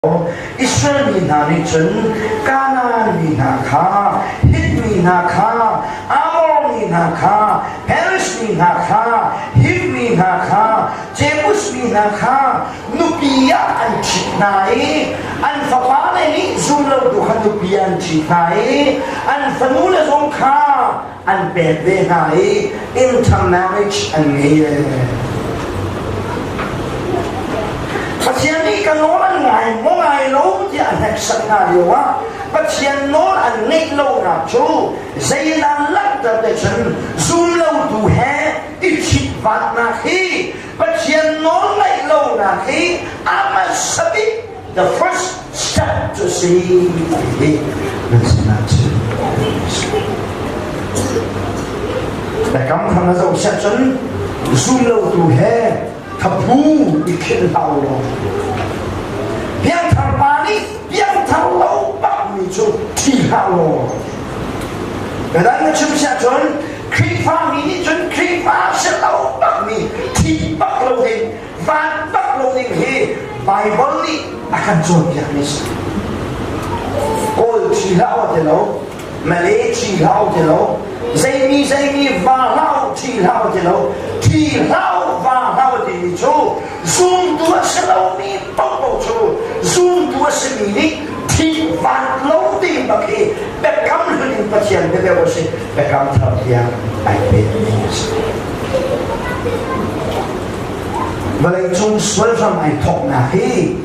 Israel mi hna nih cun Kanaan mi hna kha, Hit mi hna kha, Amor mi hna kha, Periz mi hna kha, Hiv mi hna kha, Jebus mi hna kha nupi ah an ṭhit hna i an fapale nih zumlotu kha nupi ah an ṭhit hna i an fanule zong kha an pek ve hna i intermarriage an ngei ve. Pathian nih ka nawl an ngai maw ngai lo tiah a hneksak hna lio ah Pathian nawl an ngeih lonak cu zeidah langhter te cun zumlotu he i ṭhitvatnak hi Pathian nawl ngaih lonak hi a hmasa bik the first step cu si hi nan sinah chim. Biakam thar na zoh siah cun zumlotu he thaphu i khinh hlah u law piangthar pa nih piangthar lo bakmi cu thi hlah law. Biadang na chim siah cun Khrihfa mi nih cun Khrihfa si lo bakmi thi bak lo ding, van bak lo ding hi Bible nih a kan cawnpiakmi si. Kawl thi hlah aw ti lo, Malay thi hlah aw ti lo, zeimi zeimi va hlah aw thi hlah aw ti lo, thi hlah aw va hlah aw timi cu zumtu a si lomi paohpaoh cu zumtu a simi nih thi van lo ding bak hi biakam hlun in Pathian biadeu a si, biakam thar tiang ai pekmi a si. Vawleicung sual hram ai thawknak hi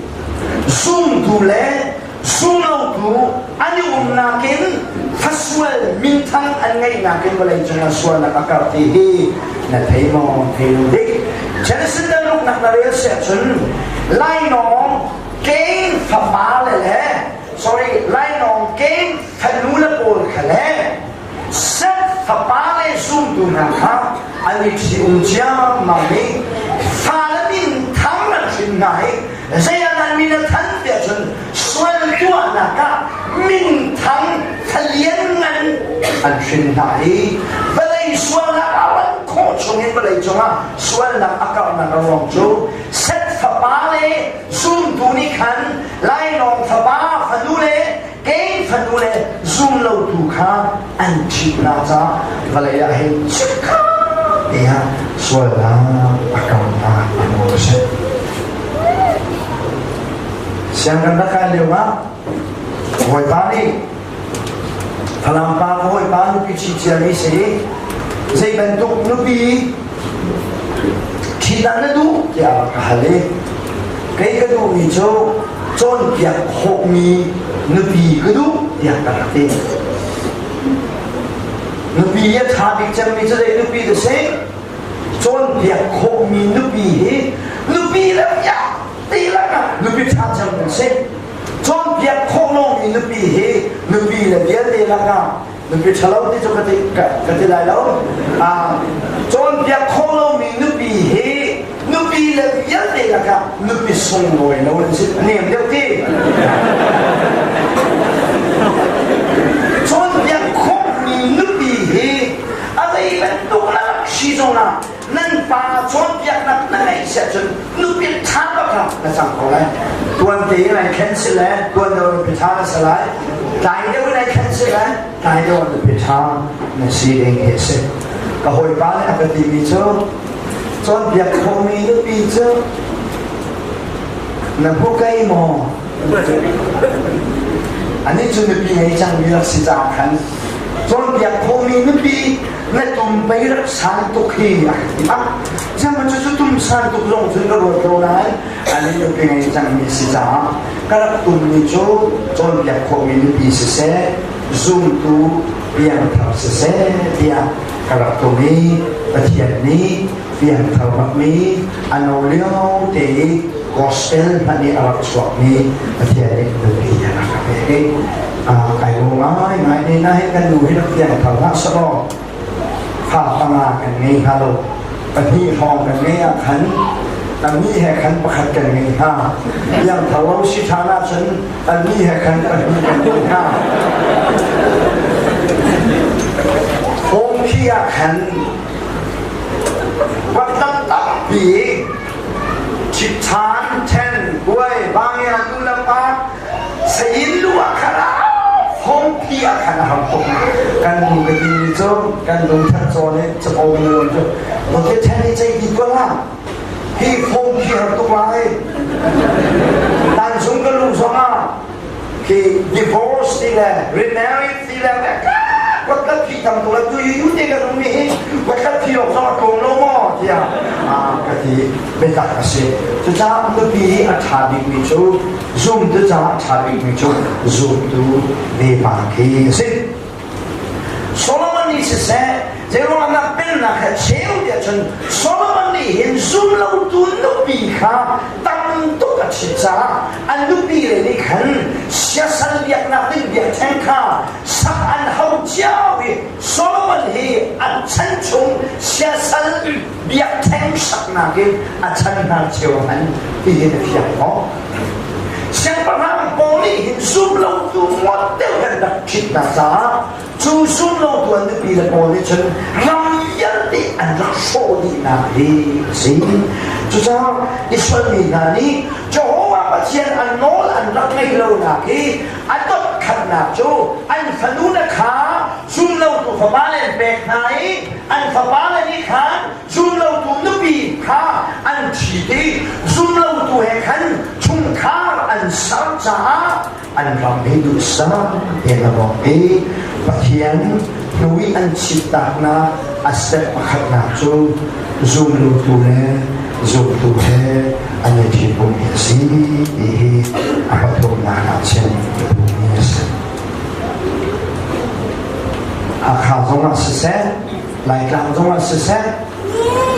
zumtu le zumlotu an i umnak in fasual minthang an ngeihnak in vawleicung ah sualnak a karh ti hi na thei maw? Thei lo dik. Genesis ruknak na rel siah cun lainawng Cain fapa le le sorry lainawng Cain fanu le pawl kha le Seth fapa le zumtu hna kha an i ṭhi-um ciammam i fale min thang an hrin hna i zei ah dah min a than tiah cun sual tuahnak ah minthang thalian ngan an hrin hna i vawlei sualnak a ran khawh chungin vawlei cungah sualnak a karhnak a ruang cu Seth fapa le zumtu nih khan lainawng fapa fanu le Kei fanu le zumlotu kha an ṭhit hna caah vawlei ah hin chikkhat te ah sualnak a karnak a nawl a si. Sianginn rak kai lio ah hawipa nih Falam pa ka hawipa nupi ṭhi ciami si i zei bantuk nupi ṭhi dah na duh tiah ka hal i kei ka duhmi cu cawnpiak khawhmi nupi ka duh tiah ka rak ti. Nupi a ṭha bik cemmi cu zei nupi ka si? Cawnpiak khawhmi nupi hi nupi le ti lakah nupi ṭha cem kan si. Cawnpiak khawh lomi nupi hi nupi le vialte lakah nupi ṭhalo ti cu ka ti lai lo. Cawnpiak khawh lomi nupi hi nupi le vialte lakah nupi sunglawi lo an si. Nem deuh ti. Cawnpiak khawhmi nupi hi a zei bantuk na rak si zongah nan pa cawnpiaknak na ngeih si ahcun nupi ṭha bak ah na cang ko lai. Tuan tein ai khen si le tuan deuh nupi ṭha na si lai. Tlai deuh in ai khen si le tlai deuh nupi ṭha na si ding hi a si. Ka hawipa nih a ka timi cu cawnpiak khawhmi nupi cu na hmu kai maw? Anih cu nupi ngei cangmi rak si caah khan cawnpiak khawhmi nupi na tum pei rak san tuk hi a ka ti. Ah, cang cu cu tum san tuk zong cun ka ruat ko nain anih nupi ngei cangmi si caah ka rak tummi cu cawnpiak khawhmi nupi siseh, zumtu piangthar siseh tiah ka rak tum i Pathian nih piangthar bakmi a no lio te i gospel hmanh i a rak chuakmi Pathian nih nupi a rak ka pek i kai lawm ngaingai. Ne na hin kan nu hi rak piangthar hlah selaw fa panga kan ngei hnga lo, pahnih hrawng kan ngei ah khan annih he khan pakhat kan ngei hnga. Piangthar lo si ṭhan ahcun annih he khan pahnih kan ngei hnga. Phungki ah khan Vat tampi ṭhitṭhan, ṭhen, buai, vangia, nu le pa Kan nu ka timi cu kan lungthat cawn i capo kan ruan cu Dawte ṭhen i cei ti tuan hlah. Hi phone khi har tuk lai. Tanzung ka luh zongah khi divorce ti le remarried ti le kuat phi tam tuk la tu yu te kan um mi hi kuat phi awk zong a tlawm lo maw tiah ka ti biatak a si. Cucaah nupi hi a ṭha bikmi cu zumtu caah a ṭha bikmi cu zumtu vepa khi a si. Solomon nih siseh zeiruangah pennak he cheu tiah cun Solomon nih hin zumlotu nupi kha tam tuk a ṭhit caah an nupi le nih khan siasal biaknak ding biakṭheng kha sak an hau cio i Solomon hi a chan chung siasal biakṭheng saknak in a chan hna cheu hman ti hin a fiang maw? Siangpahrang pawl nih hin zumlotu ngawt deuh kan rak ṭhit hna caah cu zumlotu an nupi le pawl nih cun ram vialte an rak hrawh dihnak hi a si. Cucaah Israel mi hna nih Jehovah Pathian an nawl an rak ngaih lonak hi a dot khatnak cu an fanu le kha zumlotu fapa le an pek hna i an fapa le nih khan zumlotu nupi kha an ṭhit i zumlotu he khan chungkhar an ser caah an ram hi duhsah tein a rawk i Pathian hnu i an chittaknak a step pakhatnak cu zumlotu le zumtu he an i ṭhitum hi a si ti hi a pathumnak ah chim duhmi a si. Hakha zongah siseh Laitlang zongah siseh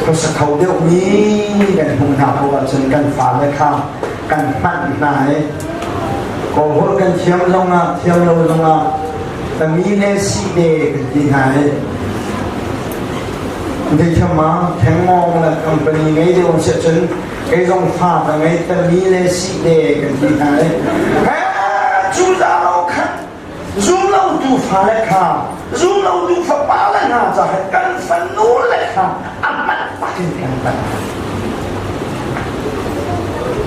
khuasa kho deuhmi kan hmuh hna ko ahcun kan fale kha kan hmanh hna i kawlholh kan thiam zongah thiam lo zongah tami le si de kan ti hna i Zeithiam ma thengmawng le company ngei deuh si cun kei zong fa ka ngei tami le si de kan ti hna i cu za lo khan Zumlotu fale kha zumlotu fapale hna caah kan fanu le kha a hman bak in kan hman.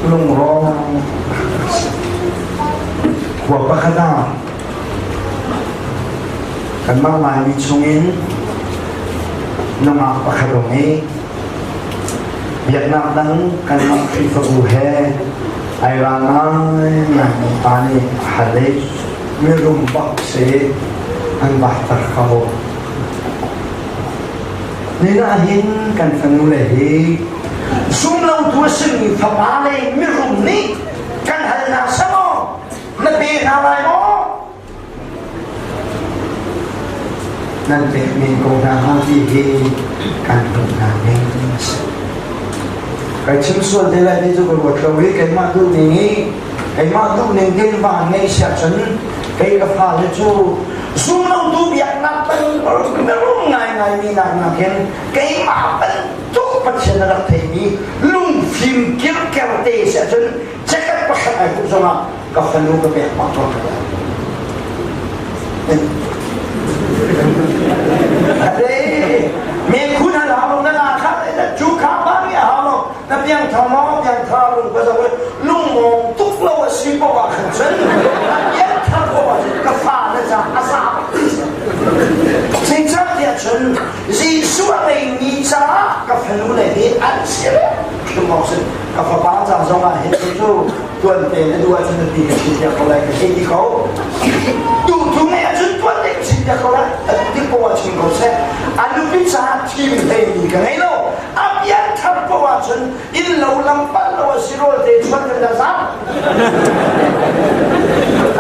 Lungrawng khua pakhat ah kanmah Laimi chungin nungak pakhat um i biaknak dang kanmah Khrihfabu he ai ra ngaingai pa nih a hal i mirum bak si an vahter ko. Nina hin kan fanu le hi zumlotu a simi fapa le mirum nih kan hal hna semaw na pe hna lai maw? Nan pek men ko hna hnga ti hi kan hmuh hna ning a si. Kai chim sual te lai ti cu ka ruat lo i keimah duh ning i keimah duh ning tein van ngeih siah cun kei ka fale cu zumlotu biaknak ban mirum ngaingai mi nak nakin keimah bantuk Pathian a rak theimi lungfim kirker te siah cun chekat pakhat ai hmuh zongah ka fanu ka pek pah ko. Ate me khun hal hau na la kha na chu kha pa mi hau lo na piang tha mo piang tha lung ka zo lung mong tuk lo a si po ah khan cun na piang tha ko ah ka fa na cha a sa Zeicahtiah cun Jesuh a ngeimi caah ka fanu le hi an si ka fapa ca zong ah hin cu tuan te na duh ahcun na ti ka chim piak ko lai ka hei ti ko duh tu ngeih ahcun tuan te ka chim piak ko lai a ti ko ah chim ko seh a nupi caah thim hleimi ka ngei lo a pian thar ko ahcun inn lo lam pal lo a si rawl te chuan kan dah zam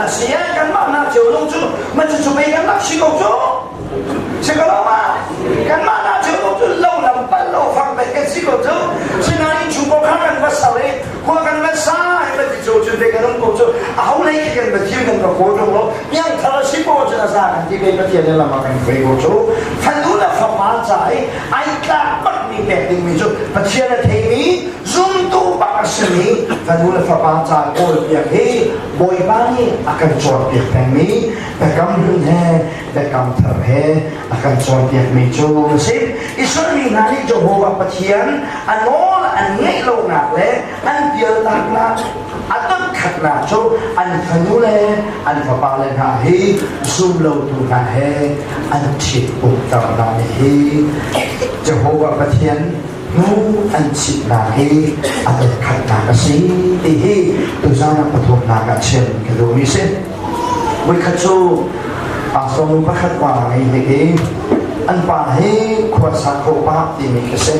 a si ah kanmah nak cio zong cu ma cu cu pei kan rak si ko cu si ko lo ma kanmah nak cio zong cu lo lam pal lo fang pei kan si ko cu sinain chung ko kha kan va sal i khua kan va sa i va ti cu cu te kan um ko cu a ho lei khi kan va thim kan va kawl tung lo miang thar a si ko cu a za kan ti ve Pathian le lam ah kan hruai ko cu fanu le fapa ca i ai tlak bak mi pek ding mi cu Pathian a theimi zumtu bak a simi fanu le fapa ca kawlpiak hi Bawipa nih a kan cawnpiak pengmi biakam hlun he biakam thar he a kan cawnpiakmi cu a si. Israel mi hna nih Jehovah Pathian a nawl an ngaih lonak le an pialtaknak a dotkhatnak cu an fanu le an fapale hna hi zumlotu hna he an ṭhit umter hna hi Jehovah Pathian hnu an chitnak hi a dotkhatnak a si ti hi tuzan ah pathumnak ah chim ka duhmi si. Voikhat cu pastor nu pakhat pa ngei hnik i an pa hi khua sa kho pa timi khi si.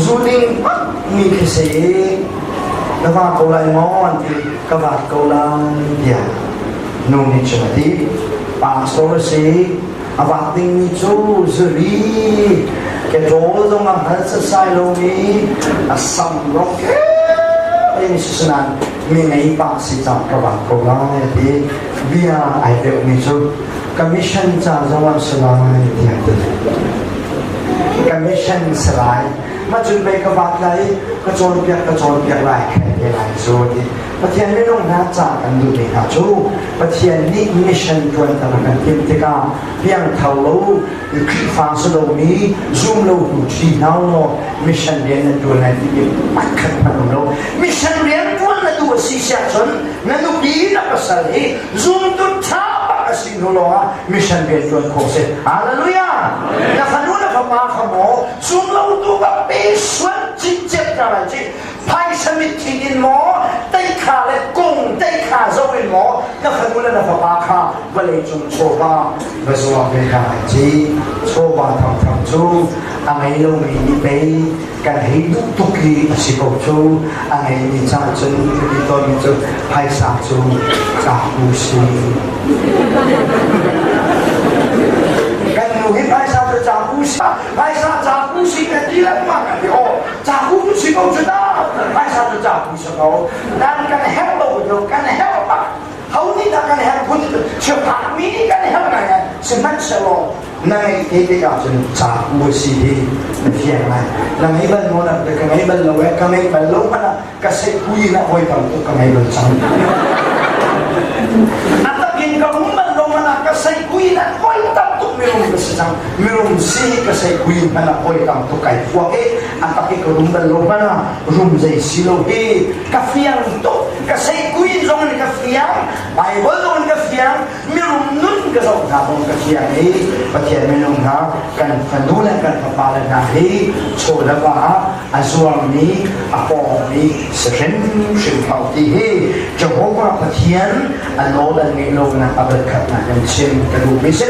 Zu ding bak mi khi si i na va ko lai maw an ti ka vat ko lai tiah nu nih cun a ti. Pastor a si a vak dingmi cu zuri keṭawl zong a hngal sasai lomi a sam rok in sisinan mi ngei pa si cang ka vak ko lai a ti. Bia ai deuhmi cu commission ca zong ah si lai tiah ti. Commission si lai ma cun mei ka vat lai ka cawnpiak ka cawnpiak lai khe te lai cu ti. Pathian minung hna ca kan duhmi hna cu Pathian nih mission ṭuanter a kan timh tikah piangthar lo Khrihfa si lomi zum lo tu ṭhi hna law mission rian nan ṭuan lai timi pakhat hmanh um lo. Mission rian ṭuan na duh a si siah cun na nupi na pasal hi zumtu ṭha bak a si hnu lawngah mission rian ṭuan khawh si. Hallelujah! Na fanu na fapa kha maw zum lo tu bak pe sual cincet ka lai ci phaisa mitthli in maw teikha le kung teikha zo in maw na fanu le na fapa kha vawlei cung chawva va zuar ve hna lai ci. Chawva thangthang cu a ngei lomi nih pei kan hei duh tuk i a si ko cu. A ngeimi caah cun ka ti tawnmi cu phaisa cu caku si. Kan nu hi phaisa cu caku si, phaisa caku si kan ti lengmang kan ti aw caku cu si ko cu ta, phaisa cu caku si ko. Nan kan herh lo cu kan herh bak. Ho nih dah kan herh phun chiaphak mi nih kan herh ngai ngai. Sihmanhsehlaw na ngeih te tikah cun caku a si hi na fiang lai. Na ngei bal maw na ka ngei bal lo eh, ka ngei bal lo hmanh ah ka seihpui in ah voi tam tuk ka ngei bal cang. A takin ka um bal lo hmanh ah ka seihpui in ah voi tam tuk mirum ka si cang. Mirum si hi ka seihpui in hmanh ah voi tam tuk kai fuak i a tak i ka rum bal lo hmanh ah rum zei si lo hi ka fiang tuk. Ka seihpui in zong in ka fiang, Bible zong in ka fiang, mirum nun ka zoh hna zong ka fiang i Pathian minung hna kan fanu le kan fapa le hna hi chaw le va ah a zuarmi a pawngmi si hrimhrim hau ti hi Jehovah Pathian a nawl an ngeih lonak a voikhatnak in chim ka duhmi si.